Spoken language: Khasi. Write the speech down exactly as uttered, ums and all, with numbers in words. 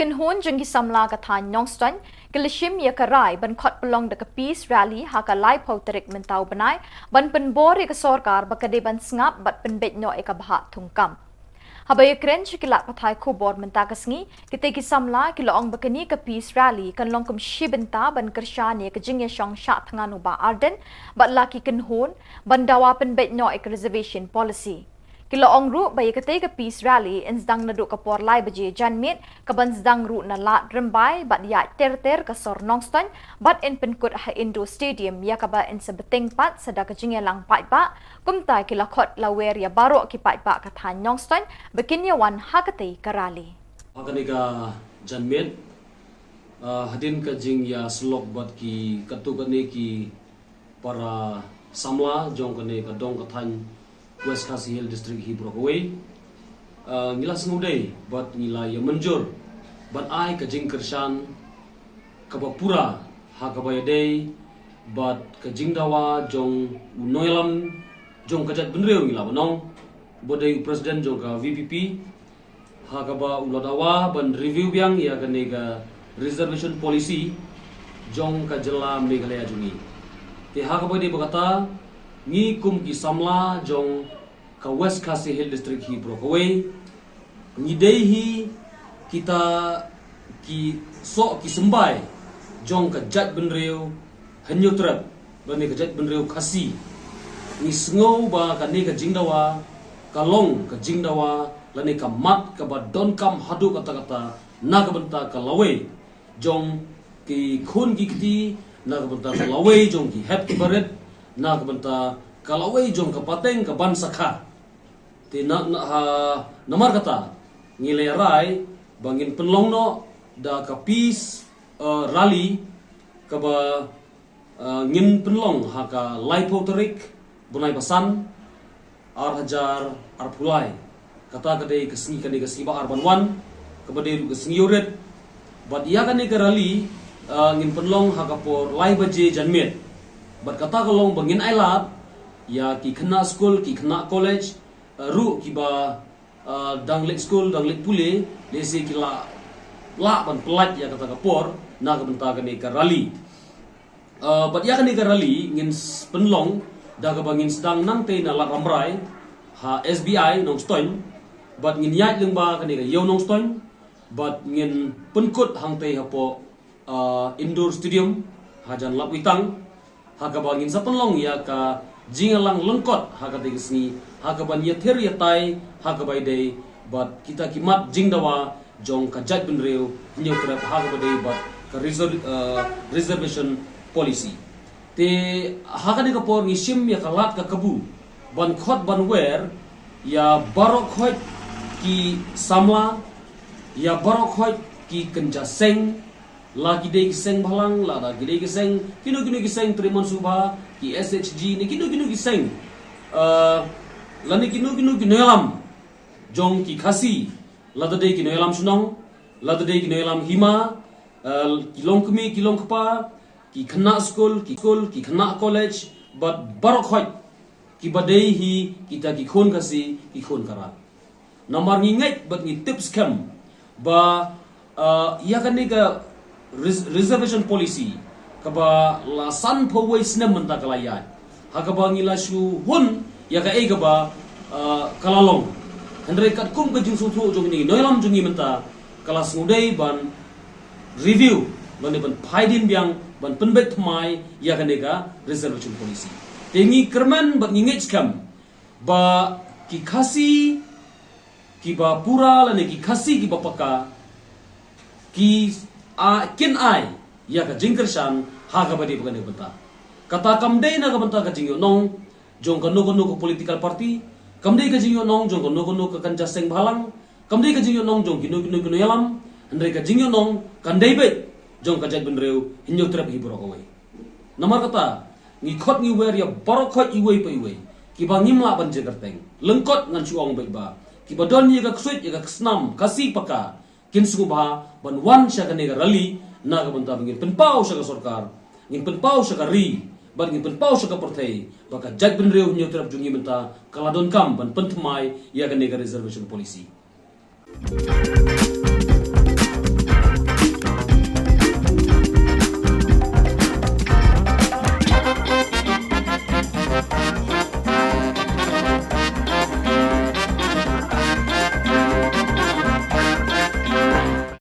Kynhun jong ki samla ka thaiñ Nongstoiñ ki la shim ïa ka rai ban khot pynlong da ka peace rally ha ka laiphew tarik mynta u bnai, ban pynbor ïa ka sorkar ba ka dei ban sngap bad pynbeit noh ïa ka bhah thungkam. Haba ïakren sha ki lad pathai khubor mynta ka sngi, kitei ki samla ki la ong ba kane ka peace rally kan long kum shi bynta ban kyrshan ïa ka jingïashong shah thngan u Bah Ardent bad la ki kynhun, ban dawa pynbeit noh ïa ka reservation policy. Ki la ong ruh ba ïa katei ka peace rally yn sdang naduh ka por lai baje janmiet, kaban sdang ruh na Lad Rymbai bad ïaid ter ter ka sor Nongstoiñ, bad yn pynkut ha Indoor Stadium, ïa kaba yn sa bteng pat sa da ka jingïalang paidbah. Kumta ki la khot lawer ïa baroh ki paidbah ka thaiñ Nongstoiñ ba kin ïawan ha katei ka rally. Ha kane ka janmiet, ah, hadien ka jingïasyllok bad ki katto katne ki para samla jong kane ka dong ka thaiñ West Khasi Hills District hi baroh kawei, ah, ngi la sngewdei bad ngi la ïa mynjur ban ai ka jingkyrshan kaba pura ha kaba ïadei bad ka jingdawa jong u nongïalam jong ka jaitbynriew, ngi la ban ong ba dei u president jong ka V P P, ha kaba u la dawa ban review biang ïa kane ka reservation policy jong ka jylla Meghalaya jong ngi. Te ha kaba ïadei bad kata, ngi kum ki samla jong ka West Khasi Hills District hi baroh kawei, ngi dei hi kita ki soh ki symbai jong ka jaitbynriew Hynñiewtrep lane ka jaitbynriew Khasi. Ngi sngew ba kane ka jingdawa ka long ka jingdawa lane ka mat kaba donkam haduh katta katta na ka bynta ka lawei jong ki khun ki kti, na ka bynta ka lawei jong ki hep ki barit, na ka bynta ka lawei jong ka pateng ka ban sakha. Te na, na, ha, namar kata, ngi la ïa rai ba ngin pynlong noh da ka peace, eh, rally kaba, eh, ngin pynlong ha ka laiphew tarik bnai ba san, ar hajar arphew lai. Kata ka dei ka sngi, kane ka sngi ba ar ban wan, kaba dei ruh ka sngi Ïewrit. Bad ïa kane ka rally, eh, ngin pynlong ha ka por lai baje janmiet. Bad kata ka long ba ngin ailad ïa ki khynnah skul, ki khynnah college, eh, ruh kiba, eh, dang leit skul, dang leit pule, lehse ki la lah ban pyllait ïa kata ka por na ka bynta kane ka rally. Eh, bad ïa kane ka rally ngin s-, pynlong da kaba ngin sdang nangtei na Lad Rambrai ha S B I Nongstoiñ, bad ngin ïaid lyngba kane ka ïew Nongstoiñ, bad ngin pynkut hangtei hapoh, eh, Indoor Stadium hajan Lad Witang, ha kaba ngin sa pynlong ïa ka jingïalang lyngkot ha katei ka sngi, ha kaban ïathir ïatai ha kaba ïadei bad kita ki mat jingdawa jong ka jaitbynriew Hynñiewtrep ha kaba ïadei bad ka reser-, eh, reservation policy. Te ha kane ka por ngi shim ïa ka lad ka kabu ban khot ban wer ïa baroh khoit ki samla, ïa baroh khoit ki kynja seng, la ki dei ki seng bhalang, lada ki dei ki seng, kino kino ki seng Tremon Subha, ki S H G, ne kino kino ki seng, eh, lane kino kino ki nongïalam jong ki Khasi, lada dei ki nongïalam shnong, lada dei ki nongïalam hima, eh, ki longkmie, ki longkpa, ki khynnah skul, ki skul, ki khynnah college, bad baroh khoit kiba dei hi kita ki khun Khasi, ki khun Khara. Namar ngi ngeit bad ngi tip skhem ba, ah, ïa kane ka res-, reservation policy kaba la sanphew wei snem mynta ka la ïaid, ha kaba ngi la shu hun ïa kaei kaba, ah, ka la long. Hynrei katkum ka jingsngewthuh jong ngi, nongïalam jong ngi mynta ka la sngewdei ban review, lane ban phaidien biang, ban pynbeit thymmai ïa kane ka reservation policy. Te ngi kyrmen bad ngi ngeit skhem ba ki Khasi kiba pura lane ki Khasi kiba paka ki, a, kin ai ïa ka jingkyrshan ha kaba dei ba kane ka bynta. Kata kam dei na ka bynta ka jingïohnong jong kano kano ka political party, kam dei ka jingïohnong jong kano kano ka kynja seng bhalang, kam dei ka jingïohnong jong kino kino ki nongïalam, hynrei ka jingïohnong kan dei beit jong ka jaitbynriew Hynñiewtrep hi baroh kawei. Namar kata, ngi khot ngi wer ïa baroh khoit iwei pa iwei kiba ngim lah ban jia kyrteng. Lyngkot ngan shu ong beit ba kiba don ïa ka ksuid, ïa ka snam Khasi paka, kin sngewbha ban wan sha kane ka rally na ka bynta ba ngin pynpaw sha ka sorkar, ngin pynpaw sha ka ri, bad ngin pynpaw sha ka pyrthei ba ka jaitbynriew Hynñiewtrep jong ngi mynta ka la donkam ban pynthymmai ïa kane ka reservation policy.